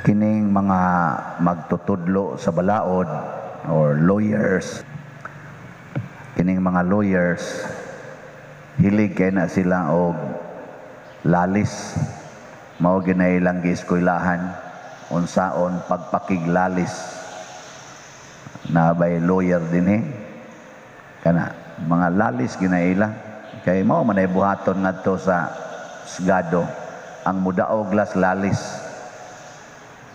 Kining mga magtutudlo sa balaod or lawyers, kining mga lawyers, hilig kay na sila og lalis. Mao ginay ilang gieskwelahan, unsaon pagpakiglalis. Na bay lawyer dinhi? Kana mga lalis ginaila kay mao man ay buhaton ngadto sa husgado, ang mudaog las lalis.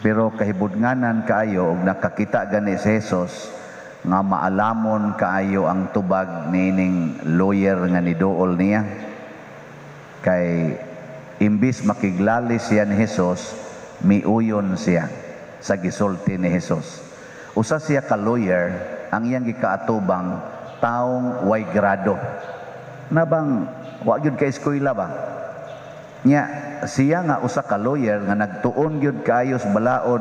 Pero kahibudnganan kaayo og nakakita gani si Jesus nga maalamon kaayo ang tubag niining lawyer nga niduol niya, kay imbis makiglalis siya ni Jesus, miuyon siya sa gisulti ni Jesus. Usa siya ka lawyer, ang iyang gikaatubang taong way grado na bang wa gyud ka eskwela ba nya. Siya nga usa ka lawyer nga nagtuon gyud kaayo sa balaod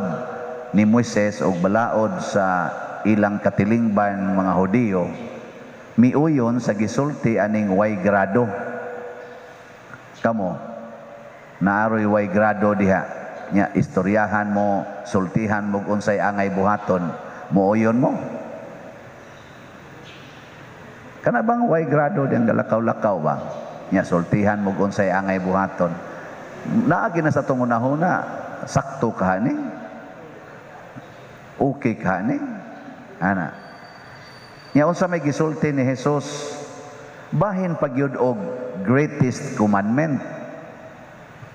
ni Moises og balaod sa ilang katilingban mga Hudiyo, miuyon sa gisulti aning way grado. Kamo, naaroy way grado diha nya, istoryahan mo, sultihan mo unsay angay buhaton, muoyon mo? Kana bang way grado diyang galakaw-lakaw ba nya, sultihan mo unsay angay buhaton, naagi na sa atong hunahuna, sakto ka ni, okay ka ni ana nya. Unsa may gisulti ni Jesus, bahin pagyud og greatest commandment,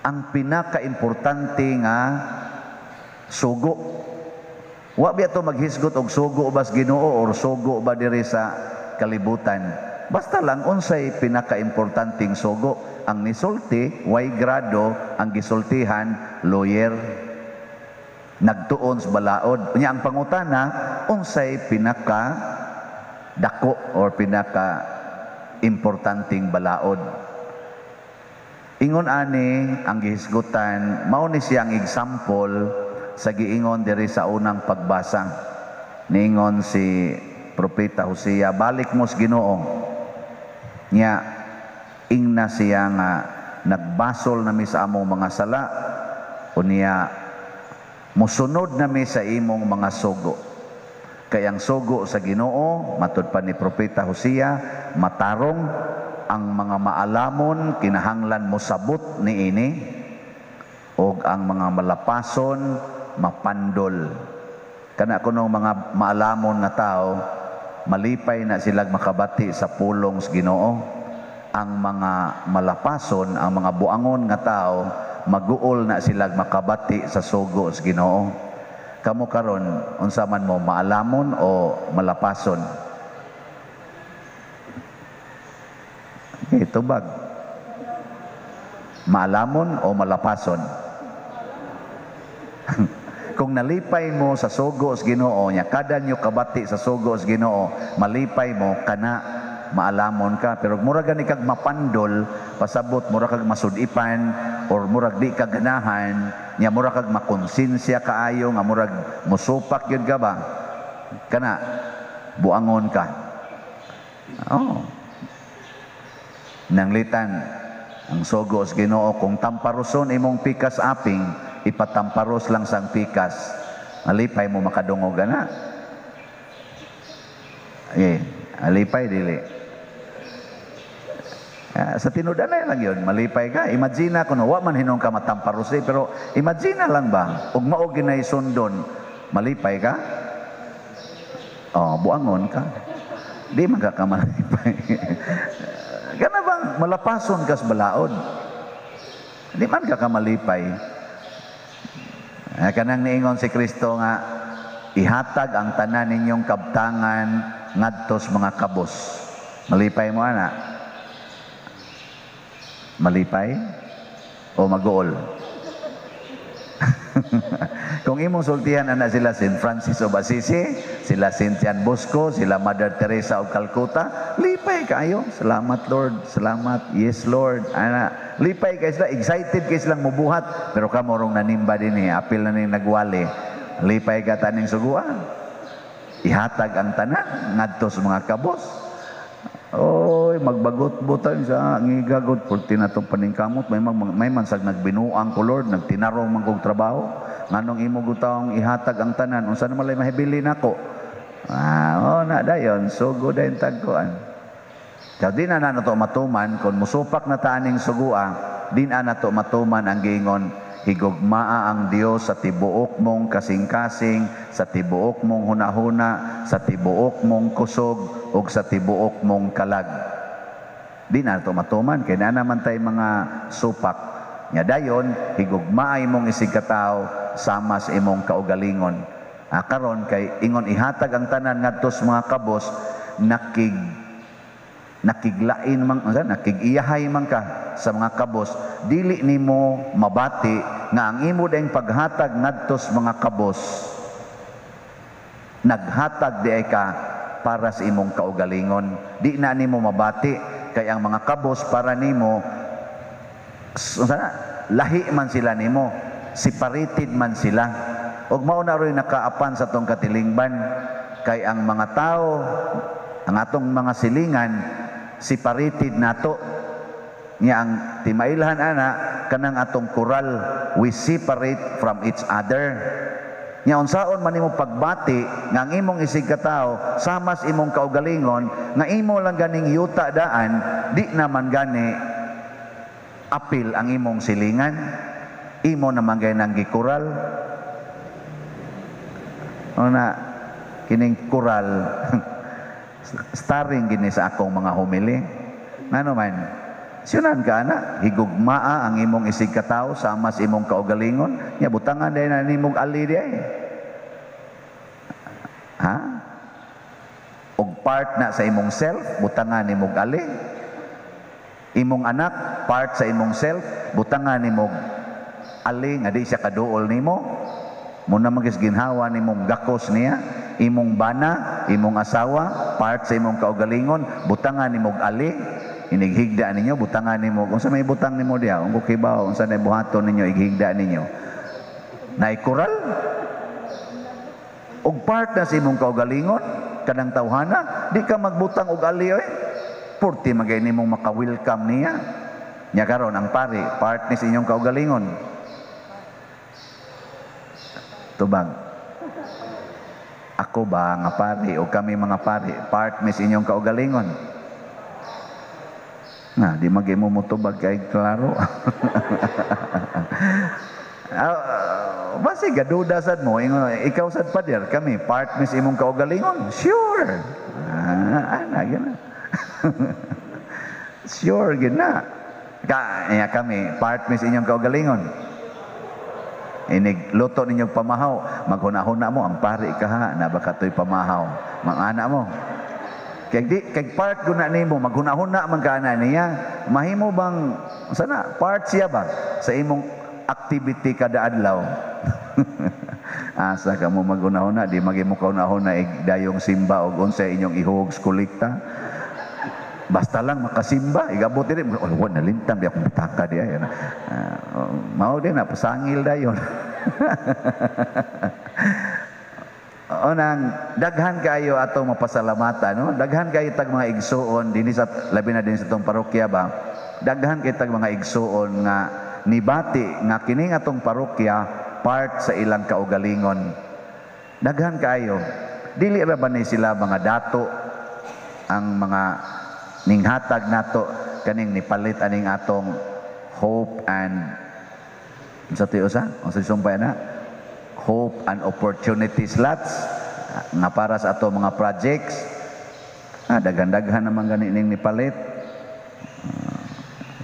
ang pinakaimportante nga sugo? Wa biya to maghisgot og sugo bas Ginoo or sugo ba diri sa kalibutan. Basta lang unsay pinakaimportanteng sugo. Ang nisulti way grado, ang gisultihan lawyer, nagtuon sa balaod. Unya ang pangutana, unsay pinaka dako or pinaka importanteng balaod? Ingon ani ang gihisgutan, mao ni siya ang example sa giingon diri sa unang pagbasa. Niingon si Propeta Hosea, "Balik mo sa Ginoo." Nya ingna siya nga nagbasol na mi sa among mga sala, unya musunod na mi sa imong mga sugo. Kay ang sugo sa Ginoo, matud pa ni Propeta Hosea, matarong. Ang mga maalamon kinahanglan mosabot niini og ang mga malapason mapandol. Kana kunong mga maalamon nga tao, malipay na silang makabati sa pulong sa Ginoo. Ang mga malapason, ang mga buangon nga tao, maguol na silang makabati sa sugo sa Ginoo. Kamo karon, unsa man mo, maalamon o malapason? Okay, tubag. Maalamon o malapason? Kung nalipay mo sa sugo sa Ginoo nya, kada nyo kabati sa sugo sa Ginoo, malipay mo, kana maalamon ka. Pero murag gani kag mapandol, pasabot murag kag masudipan or murag di ka ganahan nya, murag kag makonsensya kaayo nga murag musupak gyud ka ba, kana buangon ka. Oh. Nanglitan ang sugo sa Ginoo, kung tamparoson imong pikas aping, ipatamparos lang sang pikas. Malipay mo makadungog ana? Eh, alipay dili? Sa tinud-anay lang yun, malipay ka. Imagine kung wa man hinong ka matamparos eh, pero imagine lang ba, ug mao ginay sundon, malipay ka? Oh, buangon ka. Di man ka kamalipay. Kana bang malapason kas balaod? Di man ka kamalipay. Kanang niingon si Kristo nga ihatag ang tanan ninyong kabtangan ngadtos mga kabos. Malipay mo ana? Malipay o maguol? Kung imong sultihan ana sila Saint Francis of Assisi, sila Saint John Bosco, sila Mother Teresa of Calcutta, lipay kayo. "Salamat, Lord, salamat. Yes, Lord." Ana, lipay kay sila, excited kay silang mubuhat, pero kamo rong nanimba dinhi, apil na ning nagwali. Lipay ka taning suguan? Ihatag ang tanan ngadto sa mga kabos. Oy, magbagot-butan sa ngigagot, pulti na itong paningkamot. May mansag nagbinuang ko, Lord, nagtinarong man kog trabaho. Nganong imo gutawong ihatag ang tanan, unsa naman lay mahibili nako? Ah, oh na dayon, sugo dayon tagkuan. Kaya di na nato matuman kung musupak na ta aning sugua, di na nato matuman ang giingon, higugmaa ang Dios sa tibuok mong kasing-kasing, sa tibuok mong hunahuna, sa tibuok mong kusog, ug sa tibuok mong kalag. Di na nato matuman kay naa naman tay mga supak. Nya dayon, higugmaa imong isig katawo sama sa imong kaugalingon. Ah, karon kay ingon ihatag ang tanan ngadto sa mga kabos, nakiglain man unsa, nakigiyahay man ka sa mga kabos, dili nimo mabati nga ang imo dayong paghatag ngadto sa mga kabos, naghatag di ay ka para sa imong kaugalingon. Di na nimo mabati kay ang mga kabos para nimo unsa na, lahi man sila nimo, separated man sila. Ug mao na ro'y nakaapan sa atong katilingban kay ang mga tao, ang atong mga silingan, separated nato. Nya ang timailhan ana kanang atong kural, we separate from each other. Nya unsaon man nimo pagbati nga ang imong isig katawo sama sa imong kaugalingon nga imo lang ganing yuta daan, di naman gani apil ang imong silingan, imo naman gay nang gikural. O na kining kural starring gini sa akong mga homily. Ngano man, siyunan ka ana, higugmaa ang imong isig katawo sama sa imong kaugalingon, nya butangan day na nimong ali di ay. Ha? Og part na sa imong self, butangan nimog ali. Imong anak, part sa imong self, butangan nimog ali nga di siya kaduol nimo. Muna magis ginhawa nimong gakos niya, imong bana, imong asawa, part sa imong kaugalingon, butangan nimog ali, inighigda ninyo, butangan nimo. Unsa may butang nimo diha? Kung kibaw, unsa nay buhaton ninyo, ighigda ninyo. Naikural? Og part na sa imong kaugalingon, kanang tawhana, di ka magbutang og ali oy. Purti magay nimong maka-welcome niya. Nya karon ang pari, part ni sa inyong kaugalingon. Tubag. Ako ba nga pari o kami mga pari, part mis inyong kaugalingon? Na, di magay mo motubag kay klaro. Basi gaduda sad mo, ingon, ikaw sad pader, kami part mis imong kaugalingon. Sure. Ah, ana gina. Sure gina. Ka, iya kami part mis inyong kaugalingon. Inig luto ninyong pamahaw, maghuna-huna mo ang pari ka ha, na baka to'y pamahaw. Mga anak mo. Kay di kay part guna nimo, maghuna-huna man ka ana niya, mahimo bang sana part siya ba sa imong activity kada adlaw? Asa ka mo maghuna-huna, di magimo kauna-huna dayong simba og unsa inyong ihog kolekta. Basta lang makasimba, igabot diri, oh, wa nalintam di akong pitaka di ay. Mao din na pasangil dayon. Unang daghan kayo atong mapasalamatan, no? Daghan kayo tag mga igsuon dinhi sa labi na dinhi sa atong parokya ba. Daghan kay tag mga igsuon nga nibati nga kining atong parokya part sa ilang kaugalingon. Daghan kayo. Dili ra ba ni sila mga dato ang mga ninghatag nato kaning nipalit aning atong hope and sa tiyo sa unsa sumpay na hope and opportunity slots nga para sa ato mga projects. Ah, daghan-daghan naman gani ning nipalit.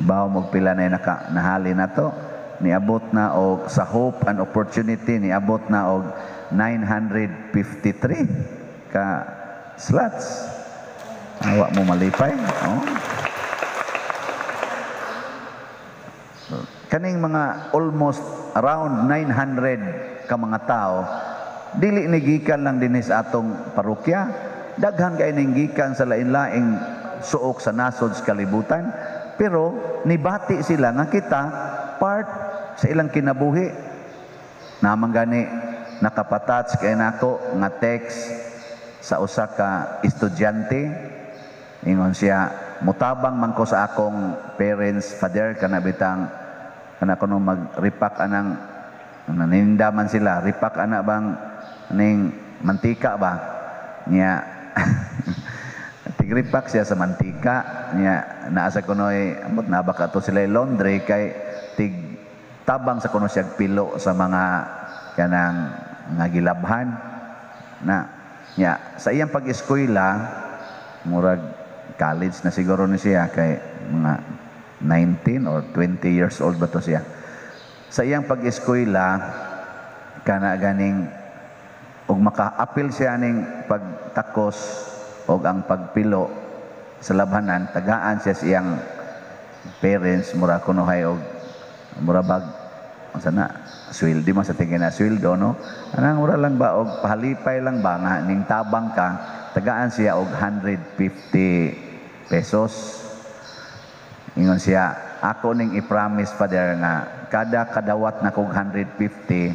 Bawo magpila na naka nahali na to, niabot na og sa hope and opportunity niabot na og 953 ka slots. Awa mo malipay. Oh. Kaning mga almost around 900 ka mga tao, dili ni gikan lang dinhi sa atong parokya. Daghan kay ning gikan sa lain-laing suok sa nasod sa kalibutan, pero nibati sila nga kita part sa ilang kinabuhi. Naman gani nakapatats kay nako nga text sa usa ka estudyante. Ingon siya, mutabang man ko sa akong parents, father, kana bitang kana kuno magripak anang Naninda man sila, ripak ana bang ning mantika ba? Nya tigripak siya sa mantika. Nya naa sa kunoy ambot na baka to sila laundry kay tig tabang sa kuno siya pilo sa mga kanang nga gilabhan na. Nya sa iyang pag-eskwela, murag college na siguro ni siya kay mga 19 or 20 years old ba to siya. Sa iyang pag-eskwela kana ganing og maka-apil siya ning pagtakos og ang pagpilo sa labhanan, tagaan siya sa iyang parents mura kunohay og mura bag unsa na sweldo man sa tingin na sweldo, no, anang mura lang ba og pahalipay lang ba nga ning tabang ka, tagaan siya og 150 pesos. Ingon siya, "Ako ning i-promise, Father, nga kada kadawat na kog 150,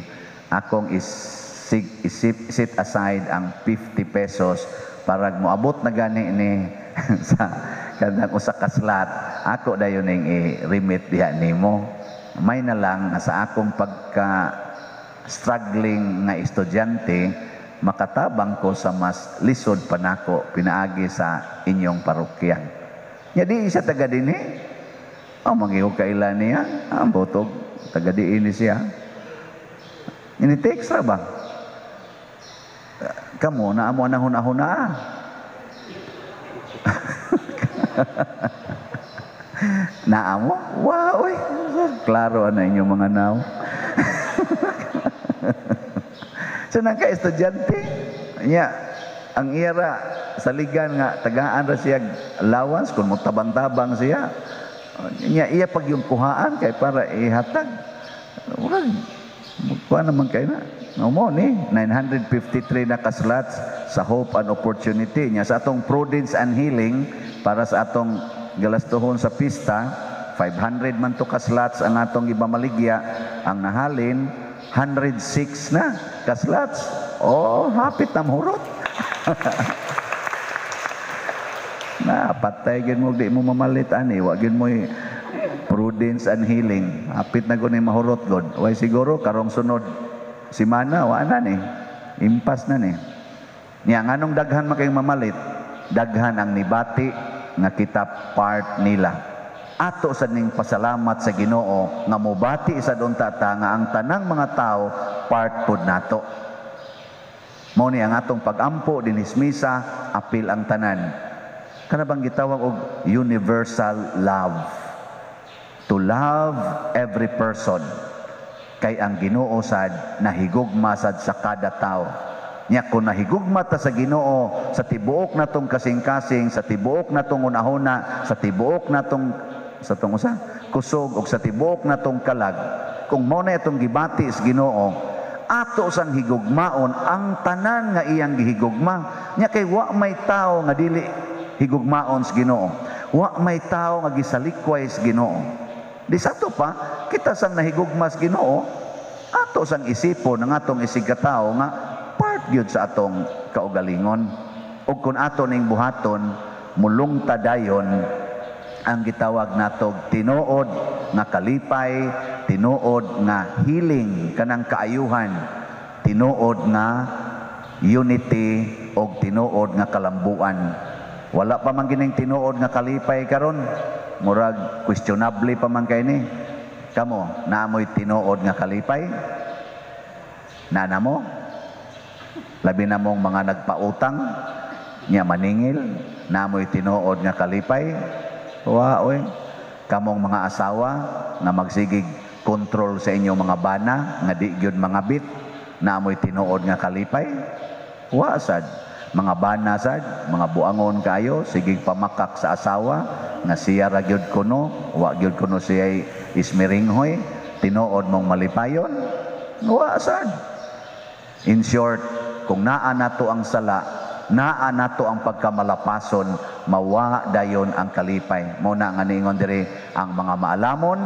akong isip, set aside ang 50 pesos para moabot na gani ni sa kanang usa ka slot, ako dayon ning i-remit diha nimo. May na lang nga sa akong pagka struggling nga estudyante, makatabang ko sa mas lisod pa nako pinaagi sa inyong parokya." Nya di siya taga dinhi. Oh, mangiho kaila niya, ang botog taga diin ni siya. Ini text ra ba? Kamo na amo na huna-huna. Naamo? Wow, oy. Klaro ana inyong mga naw. So nang ka estudyante, nya ang ira saligan nga tagaan ra siya allowance kung motabang-tabang siya. Nya iya pag yung kuhaan kay para ihatag. Murag kuha naman kay na. No mo ni 953 na ka-slots sa Hope and Opportunity nya sa atong Prudence and Healing para sa atong galastuhon sa pista, 500 man to ka slots ang atong ibamaligya, ang nahalin 106 na ka slots. Oh, hapit na mahurot. Na patay gid mo di mo mamalit ani, wa gid mo Prudence and Healing. Hapit na gud ni mahurot god. Way siguro karong sunod simana wa na ni. Impas na ni. Nya nganong daghan man kayong mamalit? Daghan ang nibati nga kita part nila. Ato sa ning pasalamat sa Ginoo nga mobati sa unta ta nga ang tanang mga tao part pod nato. Mao ni ang atong pagampo dinis misa, apil ang tanan. Kana bang gitawag og universal love? To love every person. Kay ang Ginoo sad nahigugma sad sa kada tao. Nya kung nahigugma ta sa Ginoo sa tibuok natong kasing-kasing, sa tibuok natong unahuna, sa tibuok natong sa tong usa kusog og sa tibuok natong kalag, kung mao na itong gibati sa Ginoo, ato sang higugmaon ang tanan nga iyang gihigugma. Nya kay wa may tao nga dili higugmaon sa Ginoo, wa may tao nga gisalikway sa Ginoo. Di sa ato pa kita sang nahigugma sa Ginoo, ato sang isipon ang atong isigkatawo nga part gyud sa atong kaugalingon. Ug kung ato ning buhaton, mulungta dayon ang gitawag natog tinuod nga kalipay, tinuod nga healing kanang kaayuhan, tinuod nga unity og tinuod nga kalambuan. Wala pa man gining tinuod nga kalipay karon, murag questionable pa man kay ni. Kamo, naamoy tinuod nga kalipay? Nana mo? Labi na mong mga nagpautang nya maningil, naamoy tinuod nga kalipay? Wa oy. Kamong mga asawa nga magsigig kontrol sa inyong mga bana nga di gyud mangabit, naamoy tinuod nga kalipay? Wa sad. Mga bana sad, mga buangon kayo, sigig pamakak sa asawa nga siya ra gyud kuno, wa gyud kuno siya ismiringhoy, tinuod mong malipayon? Wa sad. In short, kung naa nato ang sala, naa nato ang pagkamalapason, mawa dayon ang kalipay. Mao na nga niingon diri ang mga maalamon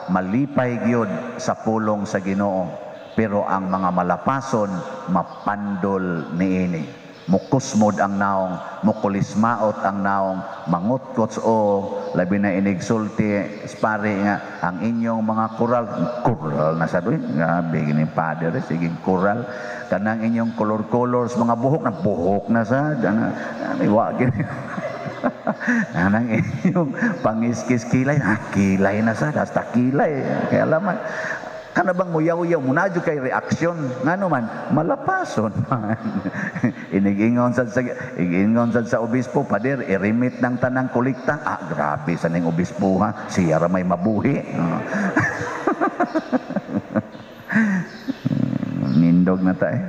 malipay gyud sa pulong sa Ginoo, pero ang mga malapason mapandol niini. Mukusmod ang naong, mukulismaot ang naong, mangutkots o labi na inigsulti pare nga ang inyong mga kural, kural na sa doy, grabe gini padre, sige kural, kanang inyong color-colors mga buhok na buhok na sa, ana, wa gini. Anang inyong pangiskis kilay, ha, kilay na sa, hasta kilay, kaya laman. Kana bang muyaw-yaw mo na kay reaksyon, ngano man malapason man. Inigingon sad sa igingon sad sa obispo, "Pader, i-remit ng tanang kolekta." Ah, grabe sa ning obispo ha, siya ra may mabuhi. Oh. Nindog na ta eh.